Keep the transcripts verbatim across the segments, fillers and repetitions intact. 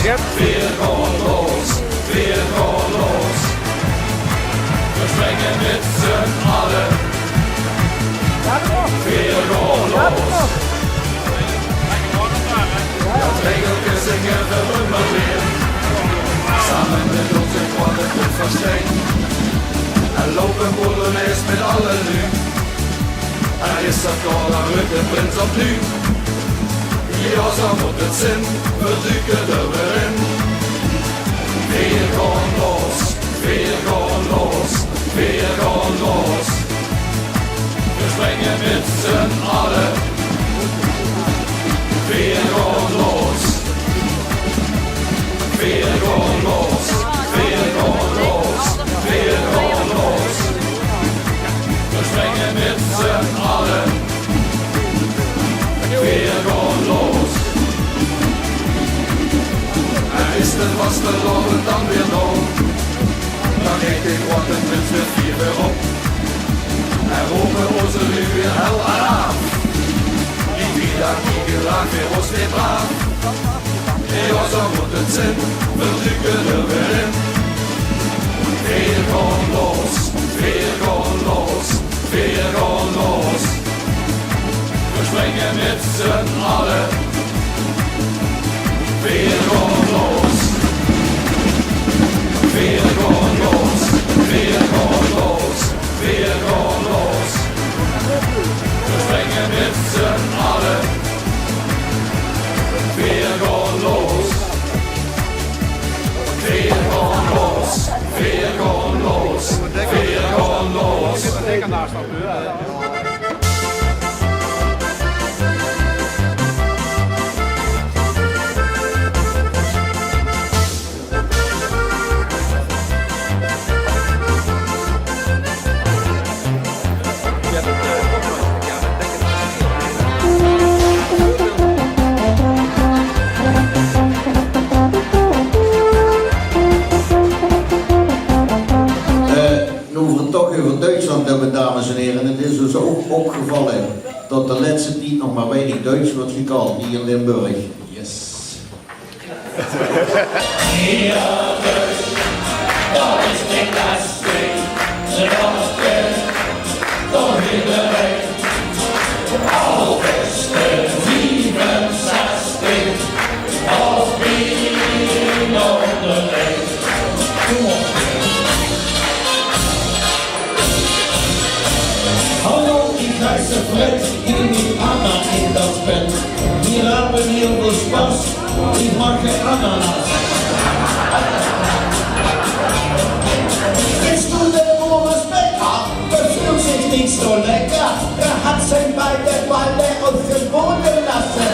Veer gaon los, veer gaon los. Veer springe mit z'n alle. Veer gaon los. Dat regelke zinge veer ummer weer. Same mit ózze groeate Prins van Stein. En loupe polonaise mit alle luuj. En is dat klaor, dan rup de prins opnuuj. Jao, zoe mót 't zeen, veer duke d'r weer in. Veer gaon los, veer gaon los, veer gaon los. Veer springe mit z'n alle. Veer gaon los. Veer gaon los, veer gaon los, veer gaon los. Veer springe mit z'n alle. Veer gaon los. En is de vastelaovend dan weer dao, dan geit de groeate prins weer fier veurop. En rope ózze luuj weer hel alaaf. Die drie daag die gelaag weer ós weer braaf. Jao, zoe mót 't zeen, veer duke d'r weer in. Veer gaon los, veer gaon los, veer gaon los. Veer springe mit z'n alle. Veer gaon los. Veer gaon los, veer gaon los, veer gaon los. Veer springe mit z'n alle. Veer gaon los. Veer gaon los. Veer gaon los. Veer gaon los. Eh, noe veer 't toch euver Duitsland höbbe, dames en here, 't is ós ouch opgevalle det de lètste tied nog mer weinig Duits wuuert gekald hie in Limburg. Yes. Jao, dus, dat is de klassiek. Ze wachte tot iedereen al is de vijfenzestig of tien onderweg. Kom op. Hallo, ich heiße Fred, ich bin mit Anna in das Bett. Wir haben hier viel Spaß, ich mache Ananas. Bist du der Boris Becker? Befühlt sich nicht so lecker. Er hat sein beide Beine auf den Boden lassen.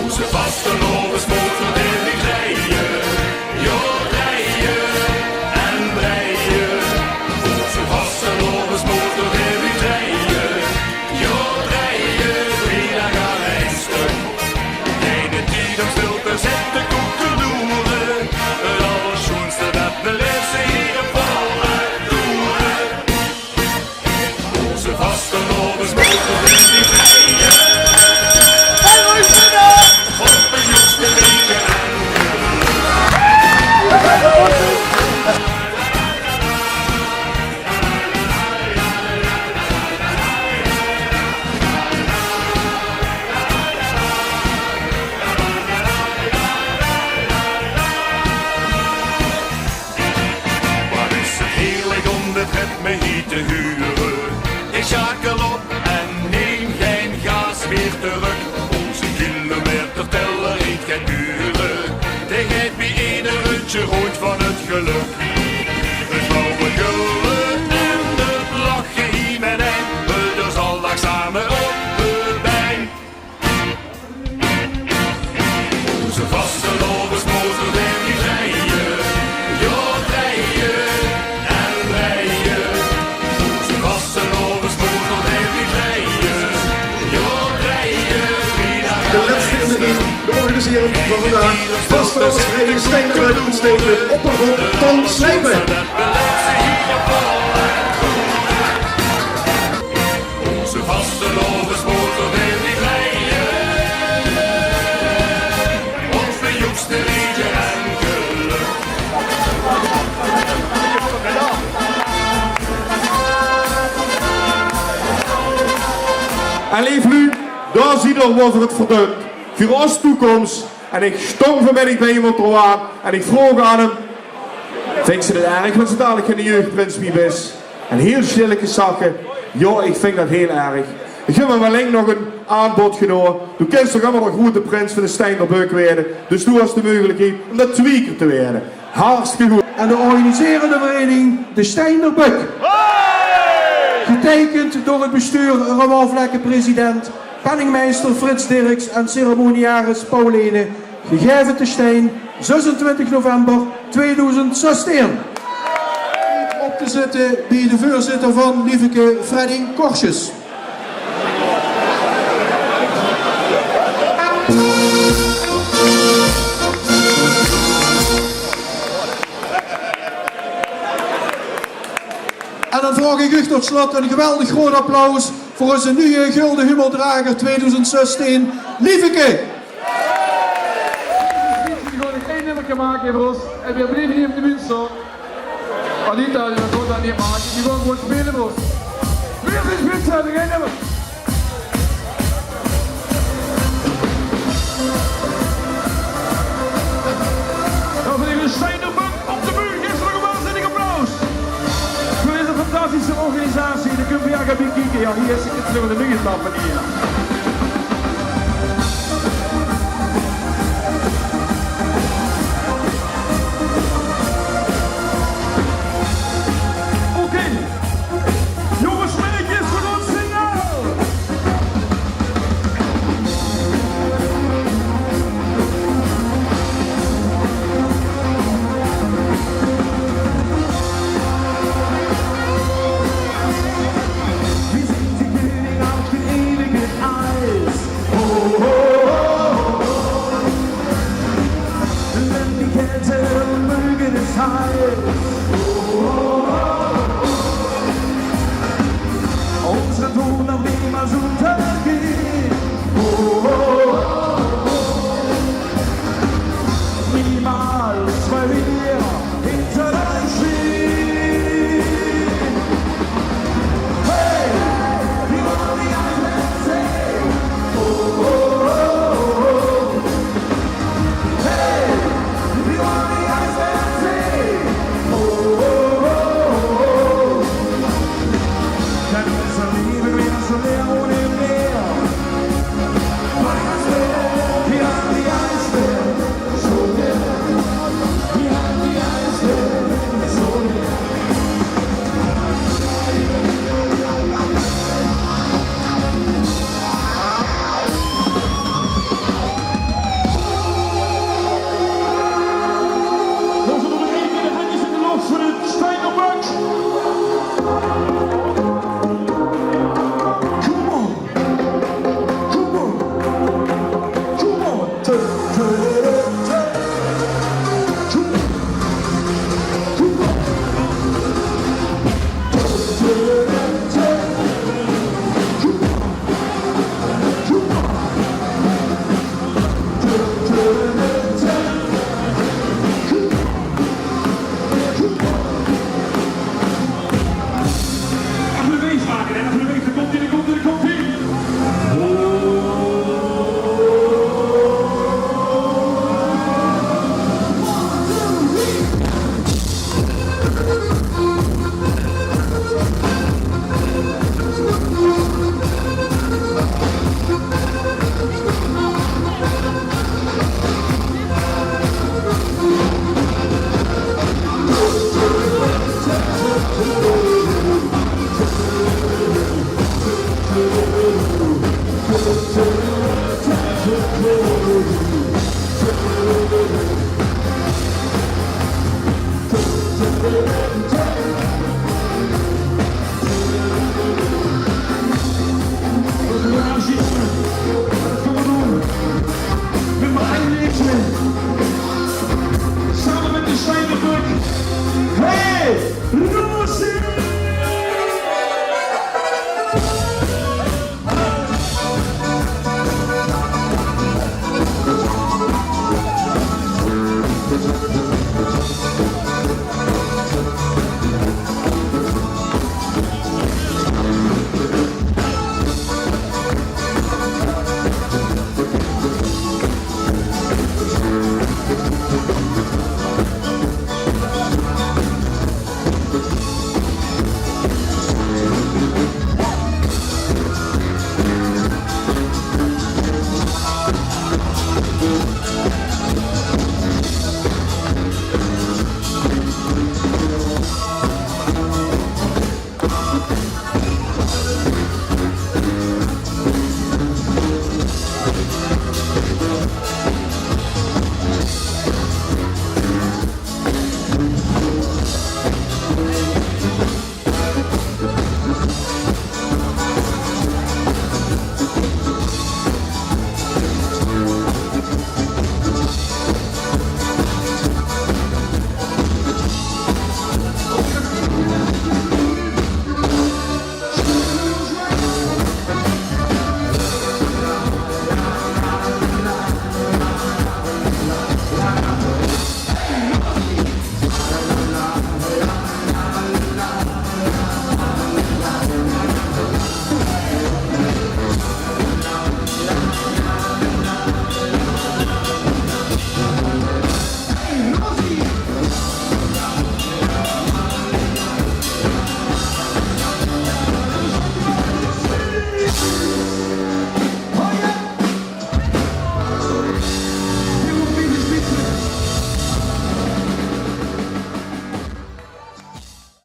Oze vastelaovesmotor dae wilt drejje, jao, drejje en drejje. Oze vastelaovesmotor dae wilt drejje, jao, drejje, driedaag aan ein stök. Geine tied óm stil te zitte, koekeloere. Het allersjoenste det belaefs se hie op Volle Toere. Oze vastelaovesmotor dae wilt drejje. Op de joekste weke. Waat is het heerlik óm dit ritme hie te hure. Ich sjakel op en neem gein gaas mieë trök. Oze kilometerteller riet get duurder. Dae geit bie eder rundje rónd van het gelök. Het blauwe gulle en het lache hie mètein. Veer d'r zaldaag same op de bein. Oze vastelaovesmotor dae wilt drejje, jao, drejje en drejje. Oze vastelaovesmotor dae wilt drejje, jao, drejje, driedaag. De lèste in de rie, de organiseerder van vandaag, vastelaovesvereniging Steinderbök, Oppervon, Ton Slijpen. Oze vastelaovesmotor dae wilt drejje. Op de joekste weke en gelök. En leef luuj, dao ziet 'r waat veur het verdump. Veur ós toekoms. En ich stóng vanmiddig bie emes op de waan en ich vroog aan 'm: "Vinjs se het erg wen se dalik geine jeugprins mieë bis?" En hieël sjtillekes zag 'r: "Jao, ich vinj det hieël erg. Ich höb 'm allein nog ein aanbod gedaon. Doe kins toch ummer de groeëte prins van de Steinderbök waere. Dus doe has de meugelikheid óm det twieë kier te waere." Hartstikke good. En de organiserende vereniging, de Steinderbök. Geteikend door het bestuur, Ramon Vlekken, president, penningmeister Frits Dirks en ceremoniaris Pauline. Gegaeve te Stein, zösentwintig november tweedoezend zöstien. Op te zitte bie de veurzitter van Lieveke, Fredding Korsjes. En dan vraog ich uch tot slot ein geweldig groeët applaus veur ózze nuuje Gulden Humeldrager tweedoezend zöstien, Lieveke. Die gaon ein nummerke make veur ós. En veer blieve hie op de bühne staon. Anita, die gaon det neet make. Die gaon gewoon speule veur ós. Veer zeen spits, veer zeen ein nummer. Dan veur de Steinderbök op de bühne. Gaef ze nog ein waanzinnig applaus. Veur deze fantastische organisatie. De Cumbia gaat weer kieke. Jao, hie is het terug de nuuje tafel hie. Oké. Jónges, meidjes, veer gaon zinge. Veer zeen de keuning op de eeuwige aarde.